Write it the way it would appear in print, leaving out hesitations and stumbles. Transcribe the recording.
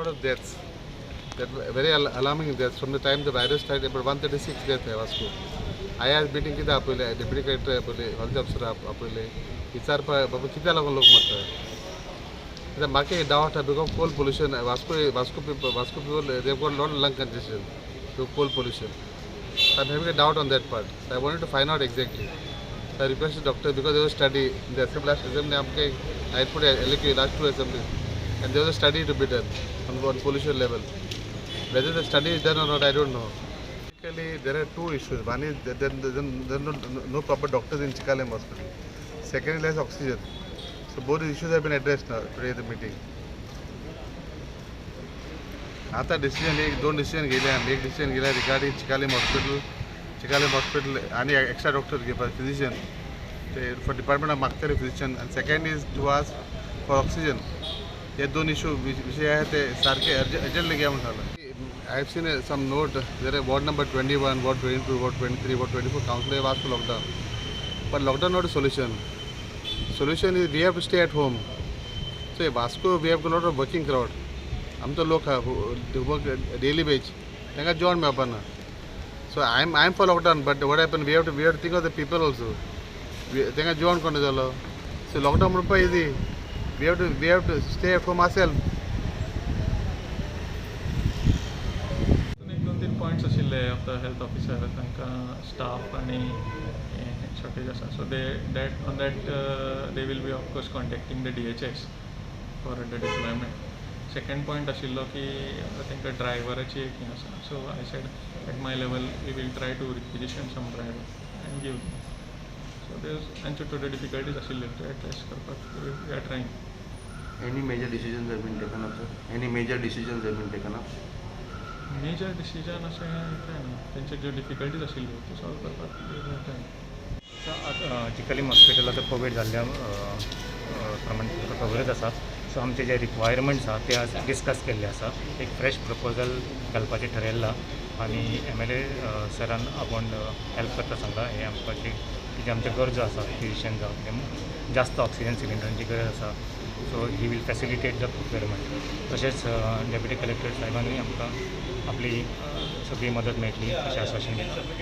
Lot of deaths, that very alarming deaths from the time the virus started, about 136 deaths आहे वास्को. हांवें आज meeting कितें आपयलें, deputy collector आपयले, health officer आपयले, विचारपा बाबा कित्याक लागून लोक मरता. कित्याक म्हाका एक डावट आहा, because coal pollution Vasco Vasco people Vasco people they got lot lung congestion to coal pollution. I am having a doubt on that part. I wanted to find out exactly. I requested doctor because there was study in the assembly, last assembly आमकां I put LQ last two assemblies and there was a study to be done on pollution level. Whether the study is done or not, I don't know. Basically, there are two issues. One is that there are no proper doctors in Chicalim Hospital. Second, less oxygen. So both issues have been addressed now today at the meeting. आता decision एक दोन decision घेतले आमी. एक decision घेतला regarding Chicalim hospital. Chicalim hospital आनी extra doctor घेवपाक physician ते फॉर डिपार्टमेंटाक मागतले फिजिशियन. आनी second is to ask for oxygen. हे दोन इशू विशय आहा ते सारके अर्जंटली घे म्हणून सांगलां. I have seen some note there ward number 21, ward 22, ward 23, ward 24 councillor have asked for lockdown. But lockdown not a solution. Solution is we have to stay at home. So Vasco we have lot of working crowd. आमचो लोक आहा work daily veg, तांकां जेवण मेळपा ना. So I am for lockdown, but what happen we have to think of the people also. तांकां जेवण कोण जालो. सो लॉकडावन म्हणपा easy. We have to stay at home ourself. एक दोन तीन पॉयंट्स आशिल्ले ऑफ the health officer, तांकां स्टाफ आनी शॉर्टेज आसा. So they that on that they will be of course contacting the DHS for the deployment. Second point आशिल्लो की तांकां ड्रायव्हराची एक हें आसा. So I said at my level we will try to requisition some driver and give. So त्यो तांच्यो थोड्यो difficulties आशिल्ल्यो त्यो एड्रेस करपाक we are trying. Any major decisions have been taken up, sir? Any major decisions have been taken up? Major decision अशें कांय ना, तेंच्यो ज्यो डिफिकल्टीज आशिल्ल्यो त्यो सॉल्व करपाक we are trying. Chicalim hospital आतां कोवीड जाल्ल्या प्रमाण तुमकां खबरच आसा. सो आमचे जे रिक्वायरमेंट्स आहा ते आज डिस्कस केल्ले आसा. एक फ्रेश प्रपोजल घालपाचें ठरयल्लां आनी MLA सरान आपूण हेल्प करता सांगलां. हें आमकां जी आमच्यो गरजो आसा फिजिशियन जावं कितें, जास्त ऑक्सिजन सिलिंडरांची गरज आसा. So he will facilitate the procurement. तशेंच डेप्युटी कलेक्टर साहेबानूय आमकां आपली सगळी मदत मेळटली अशें आश्वासन दिलां.